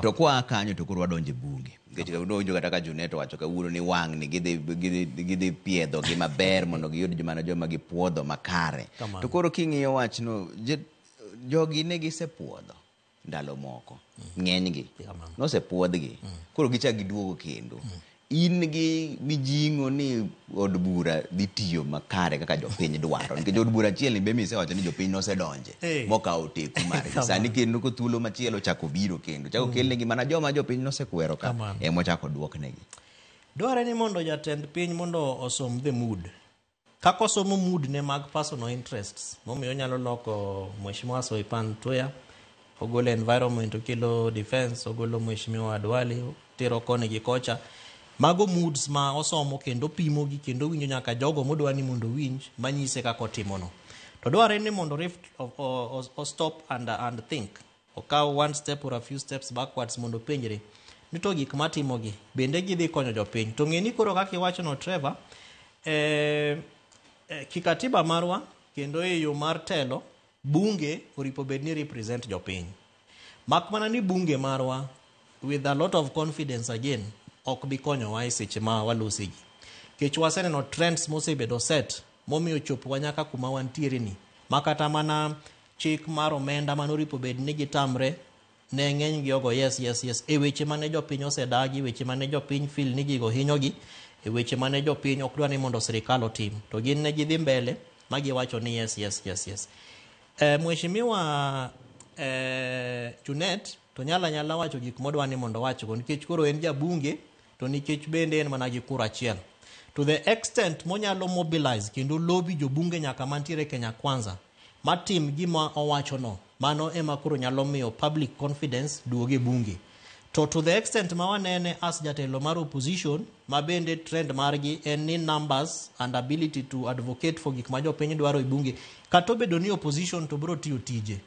To kwa kanyo to koro wadonjo e bunge. Nikech kawuono kata ka Junet owacho kawuono ni wang'ni gidhi piedho gi maber mondo giyud mana joma gipuodho makare. Kamano. To koro king'iyo wachno, jogi ne gisepuodho ndalo moko, ng'enygi Kamano. nosepuodhgi, koro gichak giduogo kendo. In gi mijing'o ni od bura dhi tiyo makare kaka jopiny dwaro, nikech od bura achiel ni be misewacho ni jopiny nosedonje mokawo teku margi. Kamano. Sani kendo ko thuolo machielo chako biro kendo chako kelnegi mana joma jopiny nosekwero ka Kamano. emochako duoknegi. Dwarre ni mondo jatend piny mondo osom the mood. Kaka osomo mood ne mag personal interests, momiyo onyalo loko Mheshimiwa Soipan Tuya, ogolo environment, okelo defense, ogolo Mheshimiwa Duale, tero koni gi kocha. Mago moods ma osomo kendo pimogi kendo winjo nyaka jogo modwa ni mondo owinj manyise kaka otimono. To dwarre ni mondo rift o stop and think. Okaw one step or a few steps backwards mondo openjre ni to gik matimogi bende gidhi konyo jopiny. To ng'e ni koro kaka iwachono Trevor, kikatiba marwa kendo e yo mar telo, bunge oripo bed ni represent jopiny. Mak mana ni bunge marwa with a lot of confidence again ok bi konyowa e seche ma walosegi. Kech waseneno trends mosebedo set momiyo chopowa nyaka kuma wantiere ni. Ma kata mana chik mar omenda manoripo bed ni gitamre ne ng'eny gi ogo yes yes yes e weche mane jopiny osedagi, weche mane jopiny feel ni gigo hinyogi, e weche mane jopiny ok dwa ni mondo sirikal otim. To gin ne gidhi mbele ma giwacho ni yes yes yes yes. Mheshimiwa Junet to nyalo anyala wacho gik modwa ni mondo owachgo nikech koro en jabunge to nikech bende en mana gi kura achiel. To the extent monyalo mobilize kendo lobby jobunge nyaka mantiere Kenya Kwanza matim gima owachono, mano ema koro nyalo miyo public confidence duog e bunge. To the extent ma wanene as jatelo mar opposition ma bende trend margi en ni numbers and ability to advocate for gik ma jopiny dwaro e bunge, kata obedo ni opposition to biro tiyo tije.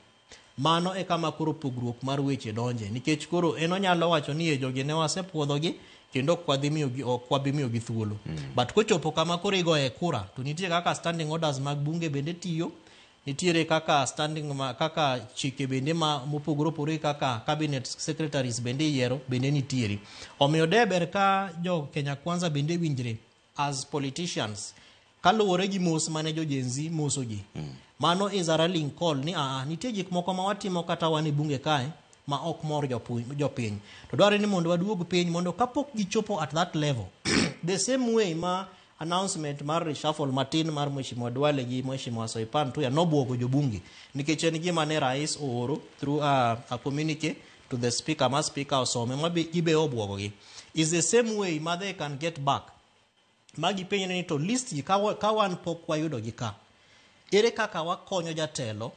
Mano e kama koro pogruok mar weche donje nikech koro en onyalo wacho ni e jogi ne wasepuodhogi kendo ok wadhi miyogi ok wabi miyogi thuolo. But kochopo kama koro igoye kura to nitie kaka standing orders mag bunge bende tiyo, nitiere kaka standing ma, kaka chike bende ma mopogore opogore kaka cabinet secretaries bende iyiero bende nitiere. Omiyo de ber ka jo Kenya Kwanza bende winjre as politicians kaluwore gi mos mane jo Gen Z mosogi. Mano is a rallying call ni aa nitie gik moko ma watimo kata wan e bunge kae ma ok mor jopiny. To dwarore ni mondo waduog piny mondo kapok gichopo at that level the same way ma announcement mar reshuffle matin mar Mheshimiwa Duale gi Mheshimiwa Soipan Tuya nobuogo jobunge nikech en gima ne rais ooro through a communique to the speaker ma speaker osome ma gibe obuogogi is the same way ma they can get back ma gipenjre ni to list gi ka wan pok wayudo gi ka ere kaka wakonyo jatelo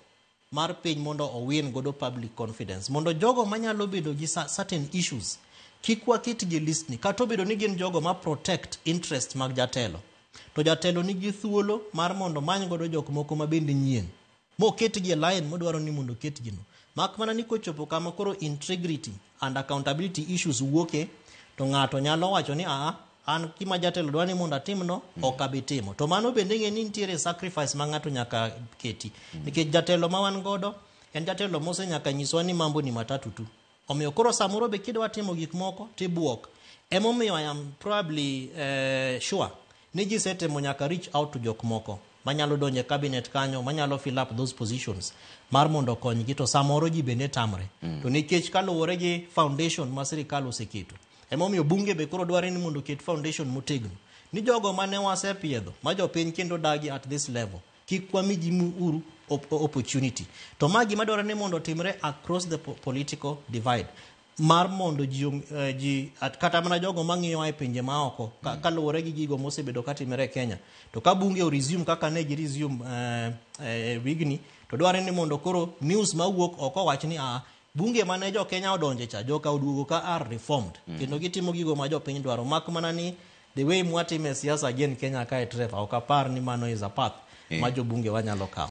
mar piny mondo owin godo public confidence mondo jogo manyalo bedo gi certain issues kik waket gi list ni kata obedo ni gin jogo ma protect interest mag jatelo to jatelo nigi thuolo mar mondo many godo jok moko ma bende nyien moketgi e line modwaro ni mondo oketgi no mak mana ni kochopo kama koro integrity and accountability issues wuoke to ng'ato nyalo wacho ni aa an gima jatelo dwa ni mondo atimno ok abi timo to mano bende ng'e ni nitiere sacrifice ma ng'ato nyaka keti nikech jatelo ma wan godo en jatelo mose nyaka nyiswa ni mambo ni matatu tu omiyo koro samoro be kidwa timo gik moko tibuok emomiyo I am probably sure ni gisetemo nyaka reach out to jok moko manyalo donjo e cabinet kanyo manyalo fill up those positions mar mondo okonygi to samoro ji bende tamre to nikech kaluwore gi foundation ma sirikal oseketo emomiyo bunge be koro dware ni mondo oket foundation motegno ni jogo mane wasepiedho ma jopiny kendo dagi at this level kik wamigi uru opportunity to ma gima dwarore ni mondo otimre across the political divide mar mondo ji kata mana jogo mang'iyowa e pinje maoko kaluwore gi gigo mosebedo katimore e Kenya to ka bunge o resume kaka ne gi resume wigni to dwarore ni mondo koro news mawuok oko wach ni a bunge mane jo Kenya odonje cha joka oduogo ka are reformed kendo gitimo gigo ma jopiny dwaro mak mana ni the way mwatime siasa again Kenya kae Trevor ok apar ni mano is a path ma jobunge wanyalo kawo.